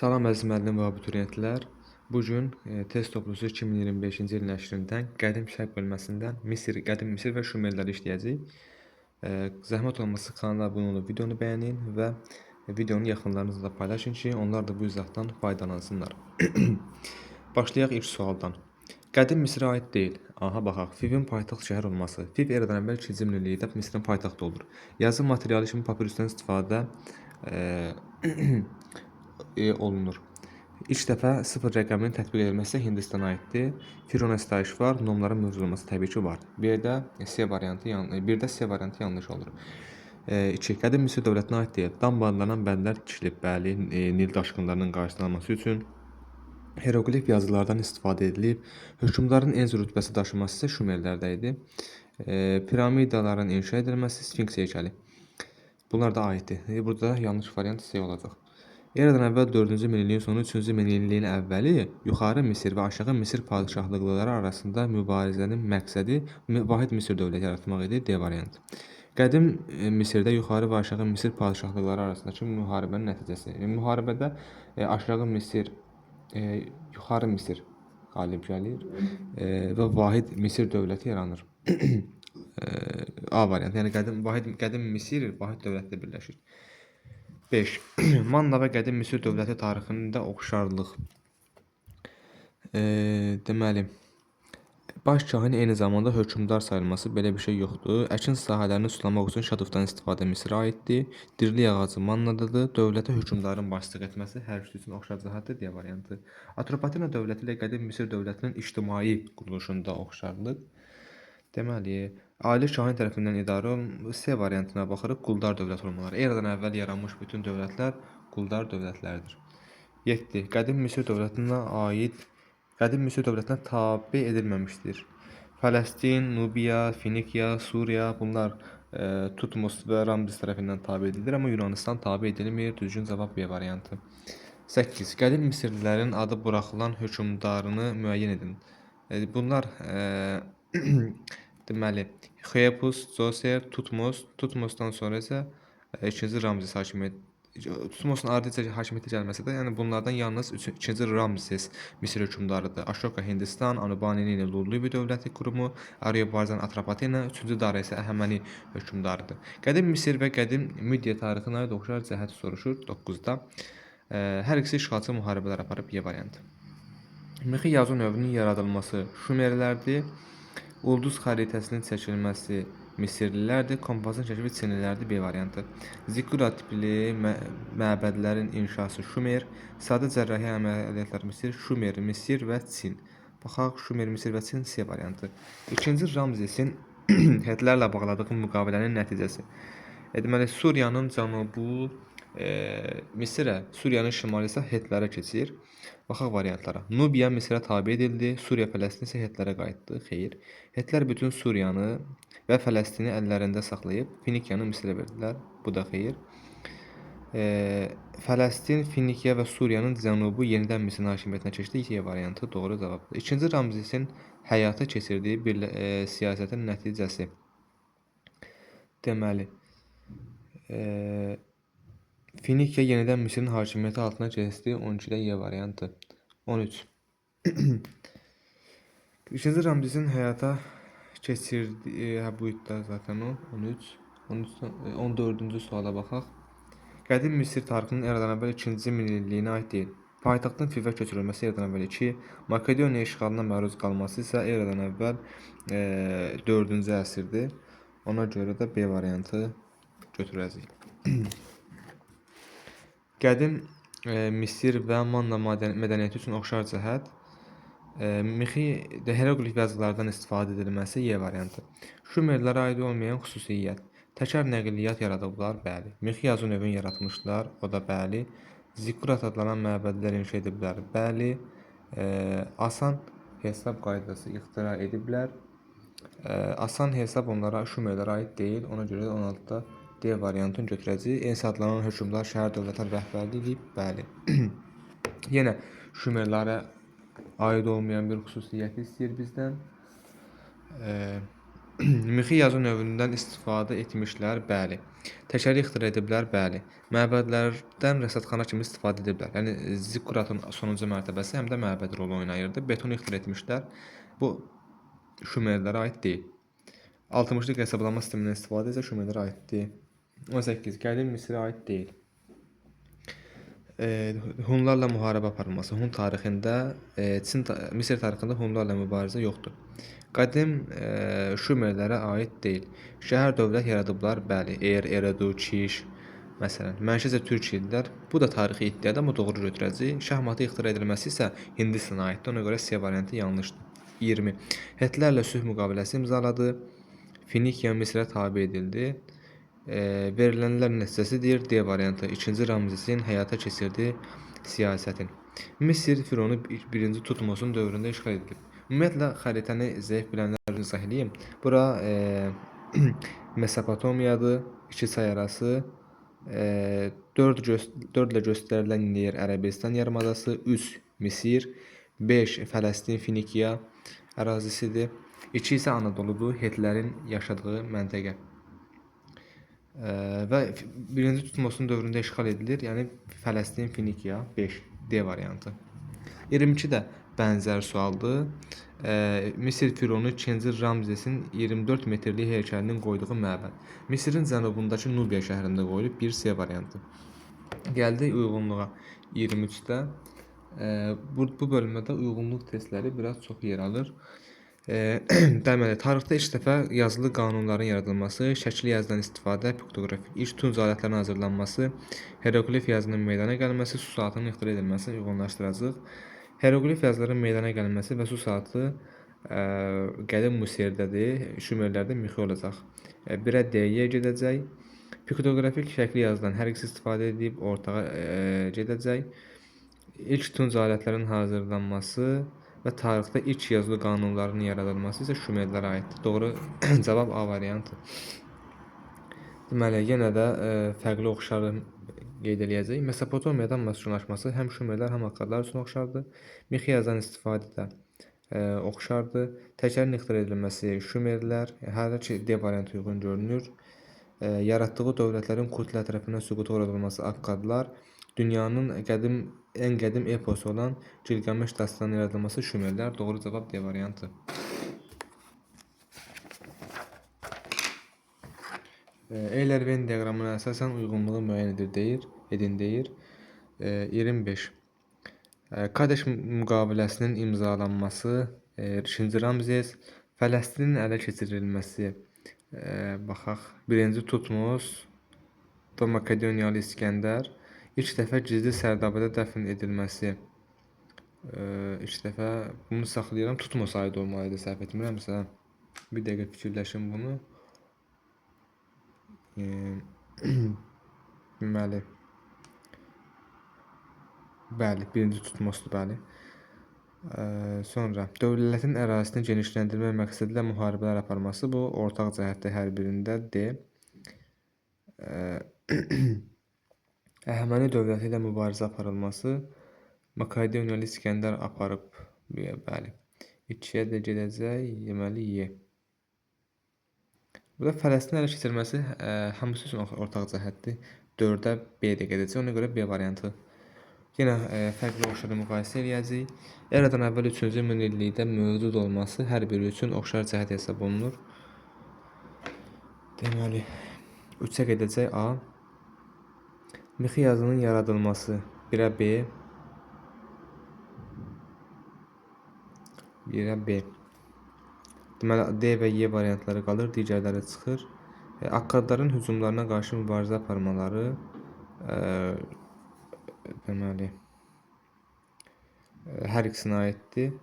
Salam əziz müəllim və abituriyentlər. Bu gün test toplusu 2025-ci il nəşrindən Qədim Şərq bölməsindən Misir, Qədim Misir və Şumerləri işləyəcəyik. Zəhmət olmasa kanala abunə olub videonu bəyənin və videonu yaxınlarınızla da paylaşın ki, onlar da bu izahdan faydalansınlar. Başlayaq ilk sualdan. Qədim Misirə aid deyil. Aha, baxaq. Fivin paytaxt şəhər olması. Fiv eradan əvvəl 2-ci minillikdə Misirin paytaxtı olur. Yazı materialı kimi papirusdan istifadə olunur. İlk dəfə sıfır rəqəminin tətbiq edilməsi Hindistana aiddir. Firona sitayiş var, nomların mövcud olması təbii ki var. Bir də C variantı bir də C variantı yanlış olur. 2. Qədim Misir dövlətinə aid deyil. Damba adlanan bəndlər tikilib, bəli, Nil daşqınlarının qarşısını alması üçün. Hieroqlif yazılardan istifadə edilib. Hökmdarın en rütbəsi daşıması isə Şumerlərdə idi. Piramidaların inşa edilməsi, Sfinks heykəli. Bunlar da aiddir. Burada yanlış variant C olacaq. Eradan əvvəl 4-cü minilliyin sonu, 3-cü minilliyin əvvəli yuxarı Misir və aşağı Misir padşahlıqları arasında mübarizənin məqsədi vahid Misir dövləti yaratmaq idi. D variantı. Qədim Misirdə yuxarı və aşağı Misir padşahlıqları arasındakı müharibənin nəticəsi. Müharibədə aşağı Misir, yuxarı Misir qalib gəlir və vahid Misir dövləti yaranır. A variantı. Yəni qədim Misir vahid dövlətlə birləşir. 5. Manna və qədim Misir dövləti tarixində oxşarlıq. Deməli, baş kahin eyni zamanda hökmdar sayılması, belə bir şey yoxdur. Əkin sahələrini sulamaq üçün şadufdan istifadə Misirə aiddir. Dirlik ağacı Mannadadır. Dövlətə hökmdarın başçılıq etməsi hər ikisi üçün oxşar cəhətdir. D variantı. Atropatena dövləti ilə qədim Misir dövlətinin ictimai quruluşunda oxşarlıq. Deməli, ailə kahin tərəfindən idarə olunur. C variantına baxırıq. Quldar dövlət olmaları. Eradan əvvəl yaranmış bütün dövlətlər quldar dövlətlərdir. 7. Qədim Misir dövlətinə aid Qədim Misir dövlətinə tabe edilməmişdir. Fələstin, Nubiya, Finikiya, Suriya bunlar Tutmos və Ramzes tərəfindən tabe edilir, amma Yunanistan tabe edilmir. Düzgün cavab B variantı. 8. Qədim Misirlilərin adı buraxılan hökmdarını müəyyən edin. Bunlar deməli, Xeopus, Zoser, Tutmos, Tutmosdan sonra isə ikinci Ramzes hakimiyyət Tutmosun ardınca hakimiyyətə gəlməsi də, yəni bunlardan yalnız ikinci Ramzes Misir hökmdarıdır. Aşoka Hindistan, Anubanini Lullubi dövləti qurumu, Ariobarzan Atropatena, üçüncü Dara isə Əhəməni hökmdarıdır. Qədim Misir və qədim Midiya tarixinə aid oxşar cəhət soruşur 9-da. Hər ikisi işğalçı müharibələr aparıb. Y variantı. Mixi yazı növünün yaradılması Şumerlərdir. Ulduz xəritəsinin çəkilməsi Misirlilərdir. Kompasın kəşfi Çinlilərdir. B variantı. Zikkurat tipli məbədlərin inşası Şumer, sadə cərrahi əməliyyatlar Misir, Şumer, Misir və Çin. Baxaq, Şumer, Misir və Çin, C variantı. İkinci Ramzesin Hetlərlə bağladığı müqavilənin nəticəsi. Deməli, Suriyanın cənubu Misirə, Suriyanın şimalı isə Hetlərə keçir. Baxaq variantlara. Nubiya Misirə tabe edildi, Suriya, Fələstin isə Hetlərə qayıtdı. Xeyr. Hetlər bütün Suriyanı və Fələstini əllərində saxlayıb Finikiyanı Misirə verdilər. Bu da xeyr. Fələstin, Finikiya və Suriyanın cənubu yenidən Misirin hakimiyyətinə keçdi. Y variantı doğru cavabdır. İkinci Ramzesin həyata keçirdiyi bir siyasətin nəticəsi. Deməli, Finikiya yenidən Misirin hakimiyyəti altına keçdi. 12-də Y variantı. 13. İkinci Ramzesin həyata keçirdiyi, hə bu idi da zaten o. 13. 13, 14-cü suala baxaq. Qədim Misir tarixinin eradan əvvəl 2-ci minilliyinə aid deyil. Paytaxtın Fivə köçürülməsi eradan əvvəl 2, Makedoniya işğalına məruz qalması isə eradan əvvəl 4-cü əsrdir. Ona görə də B variantı götürəcəyik. Qədim Misir və Manna mədəniyyəti üçün oxşar cəhət mixi hieroqlif yazılardan istifadə edilməsi. Y variantı. Şumerlərə aid olmayan xüsusiyyət. Təkər nəqliyyat yaradıblar, bəli. Mixi yazı növünü yaratmışlar, o da bəli. Zikkurat adlanan məbədlər inşa ediblər, bəli. Asan hesab qaydası ixtira ediblər. Asan hesab onlara, Şumerlərə aid deyil. Ona görə də 16-da D variantını götürəcəyik. Ensi adlanan hökmdar şəhər dövlətə rəhbərlik edib, bəli. Yenə Şumerlərə aid olmayan bir xüsusiyyəti istəyir bizdən. Mixi yazı növündən istifadə etmişlər, bəli. Təkəri ixtira ediblər, bəli. Məbədlərdən rəsədxana kimi istifadə ediblər. Yəni zikkuratın sonuncu mərtəbəsi həm də məbəd rolu oynayırdı. Beton ixtira etmişlər. Bu Şumerlərə aid deyil. 60-lıq hesablama sistemindən istifadə isə Şumerlərə aiddir. 18. Qədim Misirə aid deyil. Hunlarla müharibə aparılması. Hun tarixində, Misir tarixində Hunlarla mübarizə yoxdur. Qədim Şumerlərə aid deyil. Şəhər dövlət yaradıblar, bəli. Er, Eredu, Çiş, məsələn. Mənşəcə türk idilər. Bu da tarixi iddiadır, amma doğru götürəcəyik. Şahmatı ixtira edilməsi isə Hindistana aiddir. Ona görə C variantı yanlışdır. 20. Hetlərlə sülh müqaviləsi imzaladı. Finikiya Misrə tabe edildi. Verilənlər nəticəsidir. D variantı. 2-ci Ramzesin həyata keçirdiyi siyasətin. Misir Fironu 1-ci Tutmosun dövründə işğal edilib. Ümumiyyətlə xəritəni zəif bilənlər üçün izah eləyim. Bura Mesopotomiyadır, iki çay arası. 4 ilə göstərilən yer Ərəbistan yarımadası, 3 Misir, 5 Fələstin, Finikiya ərazisidir. 2 isə Anadoludur, Hetlərin yaşadığı məntəqə. Və 1-ci Tutmosun dövründə işğal edilir, yəni Fələstin, Finikiya 5 D variantı. 22 də bənzər sualdır. Misir Fironu 2-ci Ramzesin 24 metrlik heykəlinin qoyduğu məbəd. Misirin cənubundakı Nubiya şəhərində qoyulub, 1 C variantı. Gəldik uyğunluğa 23-də. Bu bölmədə uyğunluq testləri biraz çox yer alır. Deməli, tarixdə ilk dəfə yazılı qanunların yaradılması, şəkil yazıdan istifadə, piktoqrafik, ilk tunc alətlərinin hazırlanması, hieroqlif yazının meydana gəlməsi, su saatının ixtira edilməsi uyğunlaşdıracaq. Hieroqlif yazıların meydana gəlməsi və su saatı qədim Misirdədir, Şumerlərdə mixi olacaq. 1-ə D-yə gedəcək. Piktoqrafik şəkli yazıdan hər ikisi istifadə edib ortağa gedəcək. İlk tunc alətlərin hazırlanması və tarixdə ilk yazılı qanunların yaradılması isə Şumerlərə aiddir. Doğru cavab A variantı. Deməli, yenə də fərqli oxşarı qeyd eləyəcəyik. Mesopotamiyadan məskunlaşması həm Şumerlər, həm Akkadlar üçün oxşardır. Mixi yazıdan istifadə də oxşardır. Təkərin ixtira edilməsi Şumerlər, hələ ki D variantı uyğun görünür. Yaratdığı dövlətlərin Kutlər tərəfindən süquta uğradılması Akkadlar, dünyanın ən qədim eposu olan Gilgameş dastanının yaradılması Şumerlər. Doğru cavab D variantı. Euler-Venn diaqramına əsasən uyğunluğu müəyyən edir deyir, edin deyir. 25. Kadeş müqaviləsinin imzalanması, 2-ci Ramzes, Fələstinin ələ keçirilməsi, baxaq, 1-ci Tutmos, da Makedoniyalı İskəndər, ilk dəfə gizli sərdabədə dəfn edilməsi, ilk dəfə bunu saxlayıram, Tutmos aid olmalıydı, səhv etmirəmsə. Bir dəqiqə fikirləşim bunu. Deməli, bəli, 1-ci Tutmosdur, bəli. Sonra dövlətin ərazisini genişləndirmək məqsədi ilə müharibələr aparması, bu ortaq cəhətdə hər birində D. Əhəməni dövləti ilə mübarizə aparılması, Makedoniyalı İskəndər aparıb, bəli. 2-yə də gedəcək, deməli Y. Burada Fələstin ələ keçirilməsi hamısı üçün ortaq cəhətdir. 4-ə B də gedəcək, ona görə B variantı. Yenə fərqli oxşarı müqayisə eləyəcəyik. Eradan əvvəl 3-cü minillikdə mövcud olması hər biri üçün oxşar cəhət hesab olunur. Deməli, 3-ə gedəcək A. Mixi yazının yaradılması 1-ə B. 1-ə B. Deməli, D və Y variantları qalır, digərləri çıxır. Akkadların hücumlarına qarşı mübarizə aparmaları, deməli, hər ikisinə aiddir.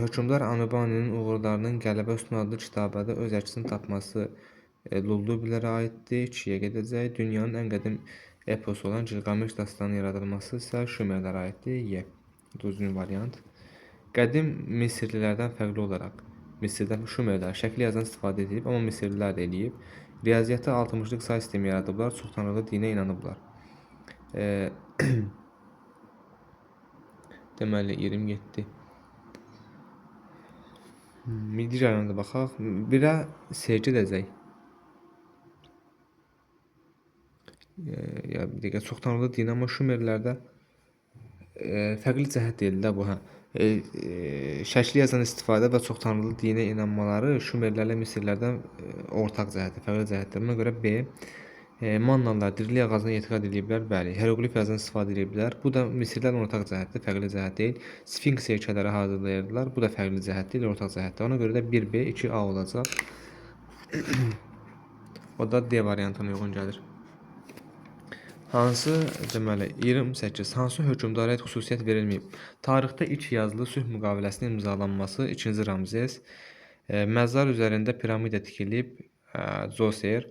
Hökmdar Anubaninin uğurlarının Qələbə Üstün adlı kitabədə öz əksini tapması Lullubilərə aiddir. 2-yə gedəcək. Dünyanın ən qədim eposu olan Gilgameş dastanının yaradılması isə Şumerlərə aiddir. Y. Düzgün variant. Qədim Misirlilərdən fərqli olaraq Misirdən Şumerlər şəkil yazıdan istifadə edib, amma Misirlilər də eləyib. Riyaziyyatda 60-lıq say sistemi yaradıblar, çox tanrılı dinə inanıblar. Deməli, 27. Digərlərinə də baxaq. 1-ə C gedəcək. Ya bir dəqiqə, çoxtanrılı din, amma Şumerlərdə fərqli cəhət deyil də bu, hə. Şəkli yazan istifadə və çoxtanrılı dinə inanmaları Şumerlərlə Misirlərdən ortaq cəhətdir, fərqli cəhətdir. Buna görə B. Mannalılar dirilik ağacına etiqad ediblər, bəli. Heroqlif yazını istifadə ediblər. Bu da Misirlərlə ortaq cəhətdir, fərqli cəhət deyil. Sfinks heykəlləri hazırlayırdılar. Bu da fərqli cəhət deyil, ortaq cəhətdir. Ona görə də 1B, 2A olacaq. O da D variantına uyğun gəlir. Hansı, deməli, 28, hansı hökmdara aid xüsusiyyət verilməyib? Tarixdə ilk yazılı sülh müqaviləsinin imzalanması 2-ci Ramzes, məzar üzərində piramida tikilib, Zoser,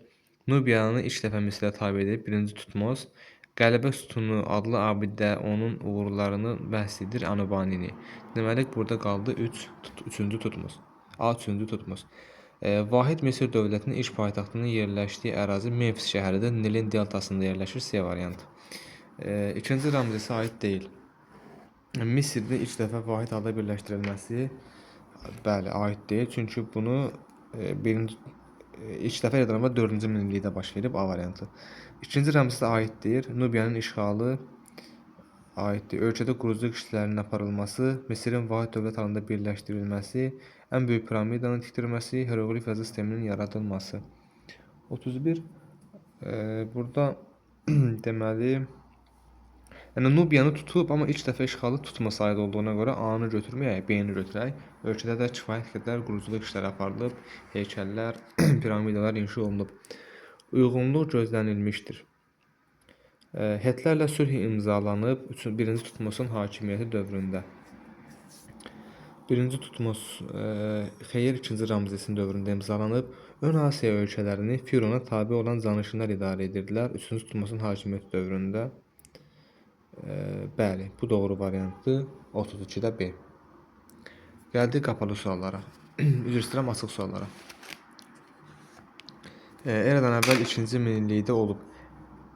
Nubiyanı ilk dəfə Misrə tabe edib, 1-ci Tutmos, Qələbə sütunu adlı abidə onun uğurlarını bəhs edir Anubanini. Deməli, burada qaldı 3-cü Tutmos. A, 3-cü Tutmos. Vahid Misir dövlətinin ilk paytaxtının yerləşdiyi ərazi Memfis şəhəridir. Nilin deltasında yerləşir. C variantı. 2-ci Ramzesə aid deyil. Misirdə ilk dəfə vahid halda birləşdirilməsi, bəli, aid deyil. Çünki bunu ilk dəfə eradan əvvəl 4-cü minillikdə baş verib. A variantı. 2-ci Ramzesə aiddir. Nubiyanın işğalı aiddir. Ölkədə quruculuq işlərinin aparılması, Misirin vahid dövlət halında birləşdirilməsi, ən böyük piramidanın tikdirilməsi, heroqlif yazı sisteminin yaradılması. 31. Burada deməli, yəni Nubiyanı tutub, amma ilk dəfə işğalı Tutmos aid olduğuna görə A-nı götürməyək, B-ni götürək. Ölkədə də kifayət qədər quruculuq işləri aparılıb, heykəllər, piramidalar inşa olunub. Uyğunluq gözlənilmişdir. Hetlərlə sülh imzalanıb 1-ci Tutmosun hakimiyyəti dövründə. 1-ci Tutmos xeyir 2-ci Ramzesin dövründə imzalanıb. Ön Asiya ölkələrini Firona tabe olan canişinlər idarə edirdilər. 3-cü Tutmosun hakimiyyəti dövründə. Bəli, bu doğru variantdır. 32-də B. Gəldik qapalı suallara. Üzr istəyirəm, açıq suallara. Eradan əvvəl 2-ci minillikdə olub.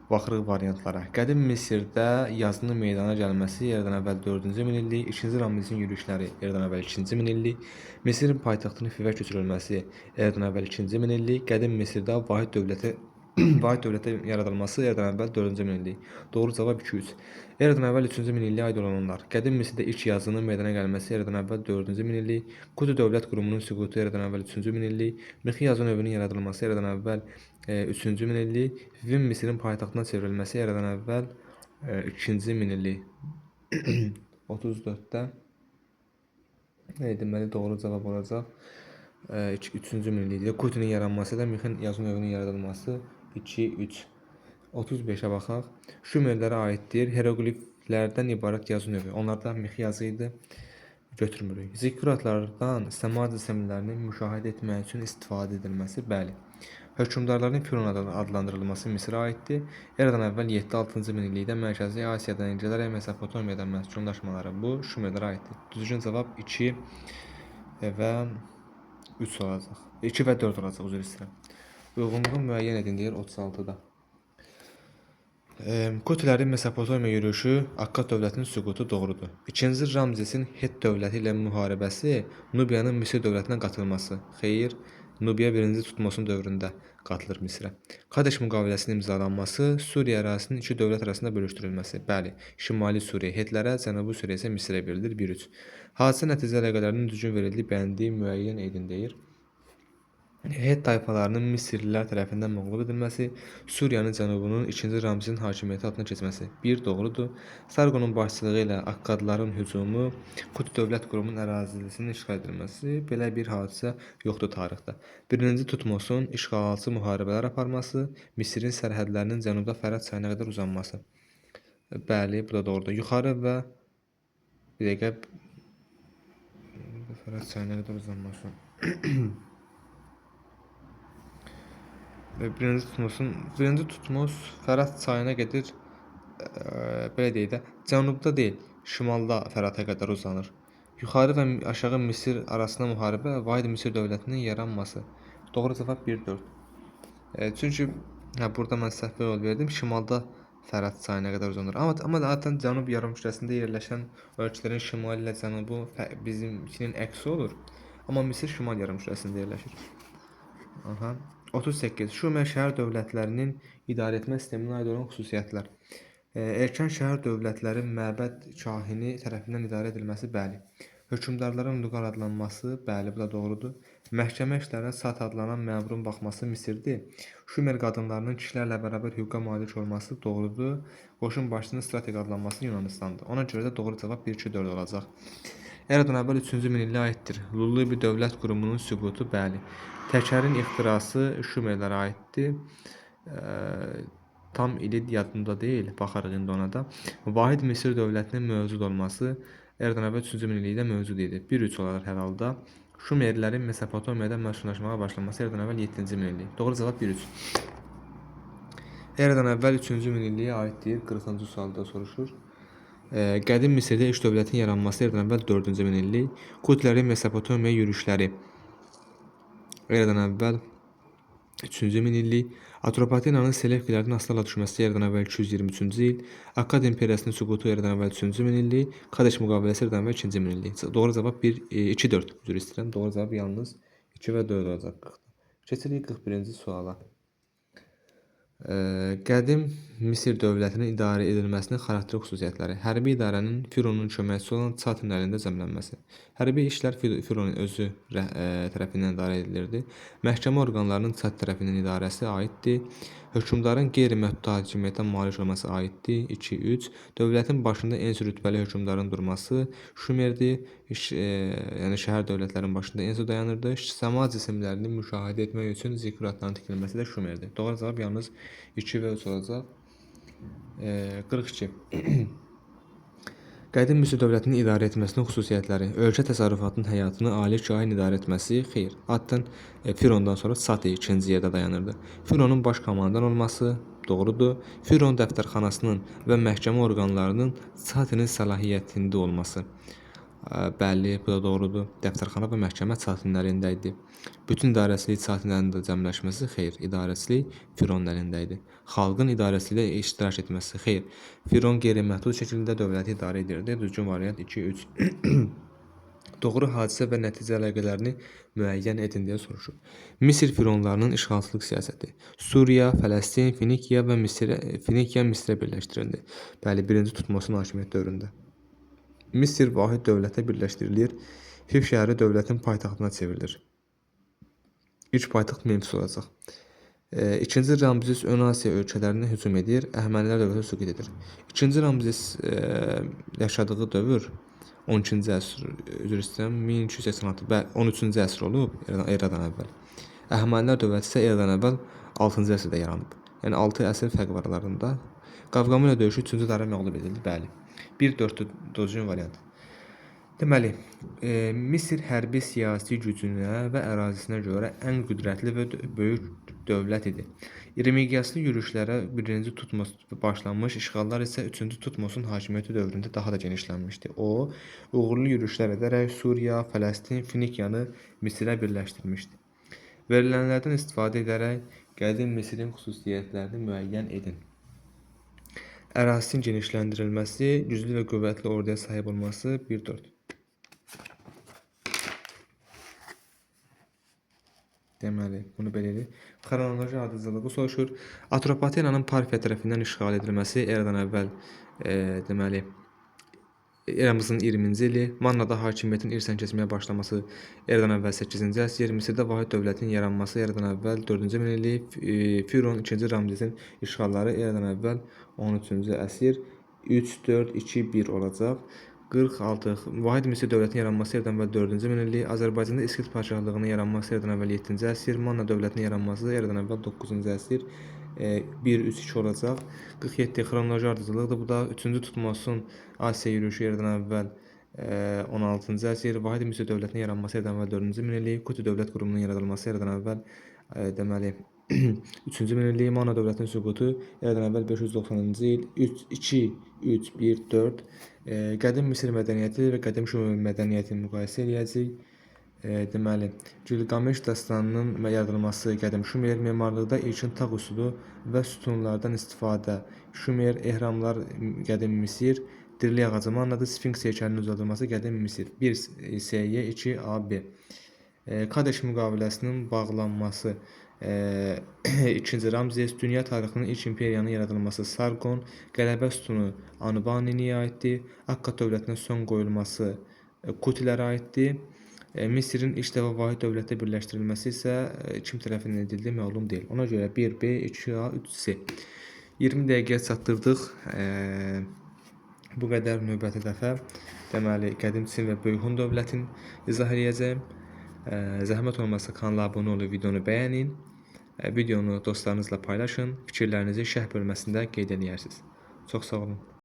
Baxırıq variantlara. Qədim Misirdə yazının meydana gəlməsi eradan əvvəl 4-cü minillik, 2-ci Ramzesin yürüşləri eradan əvvəl 2-ci minillik, Misirin paytaxtının Fivə köçürülməsi eradan əvvəl 2-ci minillik, Qədim Misirdə vahid dövləti vahid dövləti yaradılması eradan əvvəl 4-cü minillik. Doğru cavab 2-3. Eradan əvvəl 3-cü minilliyə aid olanlar. Qədim Misirdə ilk yazının meydana gəlməsi eradan əvvəl 4-cü minillik, Kuti dövlət qurumunun süqutu eradan əvvəl 3-cü minillik, mixi yazı növünün yaradılması eradan əvvəl 3-cü minillik, Fivin Misirin paytaxtına çevrilməsi eradan əvvəl 2-ci minillik. 34-də deməli doğru cavab olacaq. 3-cü minillikdə Kutinin yaranması da mixin yazı növünün yaradılması 2-3. 35-ə baxaq. Şumerlərə aiddir. Heroqliflərdən ibarət yazı növü. Onlarda mix yazı idi. Götürmürük. Zikkuratlardan səma cisimlərinin müşahidə etmək üçün istifadə edilməsi, bəli. Hökmdarların Firon adlandırılması Misrə aiddir. Eradan əvvəl 7-6-cı minillikdə Mərkəzi Asiyadan gələrək Mesopotamiyadan məskunlaşmaları, bu Şumerlərə aiddir. Düzgün cavab 2 və 3 olacaq. 2 və 4 olacaq, üzr istəyirəm. Uyğunluğu müəyyən edin deyir 36-da. Kutilərin Mesopotamiya yürüşü Akkad dövlətinin süqutu doğrudur. 2-ci Ramzesin Het dövləti ilə müharibəsi, Nubiyanın Misir dövlətinə qatılması. Xeyr, Nubiya 1-ci Tutmosun dövründə qatılır Misrə. Kadeş müqaviləsinin imzalanması, Suriya ərazisinin iki dövlət arasında bölüşdürülməsi. Bəli, Şimali Suriya Hetlərə, Cənubi Suriya isə Misrə verilir 1-3. Hadisə nəticə əlaqələrinin düzgün verildiyi bəndi müəyyən edin deyir. Het tayfalarının Misirlilər tərəfindən məğlub edilməsi, Suriyanın cənubunun 2-ci Ramzesin hakimiyyəti altına keçməsi. 1 doğrudur. Sarqonun başçılığı ilə Akkadların hücumu, Kuti dövlət qurumunun ərazisinin işğal edilməsi, belə bir hadisə yoxdur tarixdə. 1-ci Tutmosun işğalçı müharibələr aparması, Misirin sərhədlərinin cənubda Fərat çayına qədər uzanması. Bəli, bu da doğrudur. Yuxarı və bir dəqiqə Fərat çayına qədər uzanması. Birinci Tutmos Fərat çayına gedir. Belə deyək də, cənubda deyil, şimalda Fərata qədər uzanır. Yuxarı və aşağı Misir arasında müharibə, Vahid Misir dövlətinin yaranması. Doğru cavab 1-4. Çünki burada mən səhvə yol verdim. Şimalda Fərat çayına qədər uzanır. Amma adətən cənub yarımkürəsində yerləşən ölkələrin şimalı ilə cənubu bizimkinin əksi olur. Amma Misir şimal yarımkürəsində yerləşir. Aha. 38. Şumer şəhər dövlətlərinin idarəetmə sisteminə aid olan xüsusiyyətlər. Erkən şəhər dövlətləri məbəd kahini tərəfindən idarə edilməsi, bəli. Hökmdarların lüqar adlanması, bəli, bu da doğrudur. Məhkəmə işlərinə Sat adlanan məmurun baxması Misirdir. Şumer qadınlarının kişilərlə bərabər hüquqa malik olması doğrudur. Qoşun başçısının strateq adlanması Yunanistandır. Ona görə də doğru cavab 1, 2, 4 olacaq. Eradan əvvəl 3-cü minilliyə aiddir. Lullubi dövlət qurumunun süqutu, bəli. Təkərin ixtirası Şumerlərə aiddir. Tam ili yadımda deyil, baxarıq indi ona da. Vahid Misir dövlətinin mövcud olması Eradan əvvəl 3-cü minillikdə mövcud idi. 1-3 olar hər halda. Şumerlərin Mesopotamiyada məskunlaşmağa başlaması Eradan əvvəl 7-ci minillik. Doğru cavab 1-3. Eradan əvvəl 3-cü minilliyə aiddir. 40-cı sualda soruşur. Qədim Misirdə ilk dövlətin yaranması Eradan əvvəl 4-cü minillik. Kutlərin Mesopotamiyaya yürüşləri Eradan əvvəl 3-cü minillik. Atropatenanın Selevkilərdən asılı düşməsi Eradan əvvəl 223-cü il. Akkad imperiyasının süqutu Eradan əvvəl 3-cü minillik. Kadeş müqaviləsi Eradan əvvəl 2-ci minillik. Doğru cavab 1, 2, 4. Üzr istəyirəm. Doğru cavab yalnız 2 və 4 olacaq 40-da. Keçirik 41-ci suala. Qədim Misir dövlətinin idarə edilməsinin xarakterik xüsusiyyətləri. Hərbi idarənin Fironun köməkçisi olan Çatın əlində cəmlənməsi. Hərbi işlər Fironun özü tərəfindən idarə edilirdi. Məhkəmə orqanlarının Çat tərəfindən idarəsi aiddir. Hökmdarın qeyri-məhdud hakimiyyətə malik olması aiddir. 2, 3. Dövlətin başında en rütbəli hökmdarın durması Şumerdir. Yəni şəhər dövlətlərinin başında Ensu dayanırdı. Səma cisimlərini müşahidə etmək üçün zikkuratların tikilməsi də Şumerdir. Doğru cavab yalnız 2 və 3 olacaq. 42. Qədim Misir dövlətinin idarə etməsinin xüsusiyyətləri. Ölkə təsərrüfatının həyatını ali kahin idarə etməsi, xeyr. Adətən Firondan sonra Sati ikinci yerdə dayanırdı. Fironun baş komandan olması doğrudur. Firon dəftərxanasının və məhkəmə orqanlarının Satinin səlahiyyətində olması. Bəli, bu da doğrudur. Dəftərxana və məhkəmə Çatinin əlində idi. Bütün idarəçilik Çatinin əlində cəmləşməsi, xeyr. İdarəçilik Fironun əlində idi. Xalqın idarəçilikdə iştirak etməsi, xeyr. Firon qeyri-məhdud şəkildə dövləti idarə edirdi. Düzgün variant 2, 3. Doğru hadisə və nəticə əlaqələrini müəyyən edin deyə soruşur. Misir fironlarının işğalçılıq siyasəti. Suriya, Fələstin, Finikiya və Finikiya Misrə birləşdirildi. Bəli, birinci Tutmosun hakimiyyət dövründə. Misir vahid dövlətə birləşdirilir. Fiv şəhəri dövlətin paytaxtına çevrilir. İlk paytaxt Memfis olacaq. İkinci Ramzes Ön Asiya ölkələrinə hücum edir. Əhəmənilər dövləti süqut edir. İkinci Ramzes yaşadığı dövr 12-ci əsr, üzr istəyirəm, 1286, bəli, 13-cü əsr olub eradan əvvəl. Əhəmənilər dövləti isə eradan əvvəl 6-cı əsrdə yaranıb. Yəni 6 əsr fərq var aralarında. Qavqamela döyüşü 3-cü Dara məğlub edildi, bəli. 1-4 düzgün variant. Deməli, Misir hərbi siyasi gücünə və ərazisinə görə ən qüdrətli və böyük dövlət idi. İri miqyaslı yürüşlərə 1-ci Tutmos başlanmış, işğallar isə 3-cü Tutmosun hakimiyyəti dövründə daha da genişlənmişdi. O, uğurlu yürüşlər edərək Suriya, Fələstin, Finikiyanı Misirə birləşdirmişdi. Verilənlərdən istifadə edərək qədim Misirin xüsusiyyətlərini müəyyən edin. Ərazisinin genişləndirilməsi, güclü və qüvvətli orduya sahib olması 1-4. Deməli, bunu belə edirik. Xronoloji ardıcıllığı soruşur. Atropatenanın Parfiya tərəfindən işğal edilməsi eradan əvvəl, deməli, eramızın 20-ci ili, Mannada hakimiyyətin irsən keçməyə başlaması eradan əvvəl 8-ci əsr, Misirdə vahid dövlətin yaranması eradan əvvəl 4-cü minillik, Firon 2-ci Ramzesin işğalları eradan əvvəl 13-cü əsr, 3, 4, 2, 1 olacaq. 46. Vahid Misir dövlətinin yaranması eradan əvvəl 4-cü minillik, Azərbaycanda İskit padşahlığının yaranması eradan əvvəl 7-ci əsr, Manna dövlətinin yaranması eradan əvvəl 9-cu əsr, 1, 3, 2 olacaq. 47. Xronoloji ardıcıllıqdır. Bu da 3-cü Tutmosun Asiya yürüşü eradan əvvəl 16-cı əsr, Vahid Misir dövlətinin yaranması eradan əvvəl 4-cü minillik, Kuti dövlət qurumunun yaradılması eradan əvvəl deməli 3-cü minillik, Manna dövlətinin süqutu eradan əvvəl 590-cı il, 3, 2, 3, 1, 4. Qədim Misir mədəniyyəti və qədim Şumer mədəniyyətini müqayisə eləyəcəyik. Deməli, Gilgameş dastanının yaradılması qədim Şumer, memarlıqda ilkin tağ üsulu və sütunlardan istifadə, Şumer, ehramlar qədim Misir, dirilik ağacı Mannadır, Sfinks heykəlinin uzadılması qədim Misir. 1 SY, 2 AB. Kadeş müqaviləsinin bağlanması 2-ci Ramzes, dünya tarixinin ilk imperiyanın yaradılması Sargon, qələbə sütunu Anubaniniyə aiddir. Akkad dövlətinə son qoyulması Kutilərə aiddir. Misirin ilk dəfə vahid dövlətdə birləşdirilməsi isə kim tərəfindən edildi məlum deyil. Ona görə 1B, 2A, 3C. 20 dəqiqəyə çatdırdıq. Bu qədər növbəti dəfə. Deməli, qədim Çin və Böyük Hun dövlətini izah eləyəcəyim. Zəhmət olmasa kanala abunə olub videonu bəyənin. Videonu dostlarınızla paylaşın. Fikirlərinizi şərh bölməsində qeyd eləyərsiniz. Çox sağ olun.